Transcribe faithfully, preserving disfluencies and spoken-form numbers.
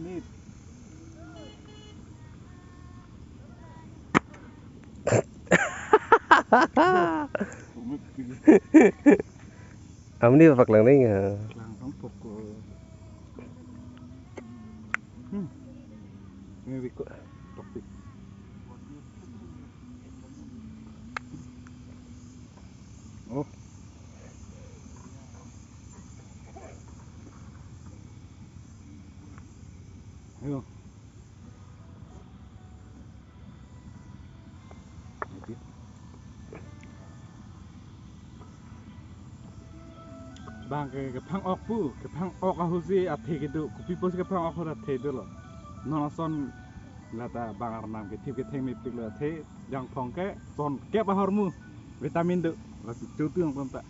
Nit. Amni paklang ning ha. Lang tong pok ko. Hmm. Ini biko. Topik. Oh. Ayo. Bang ke kephang-ok pu, kephang-ok ahut si athe kedo, kopi pusi kephang-ok ahut athe dolo. Non ason lata bang arnam kethip ketheng mepik lo athe, jangphong ke son kep ahormu, vitamin do, lasi chotu ang pon ta.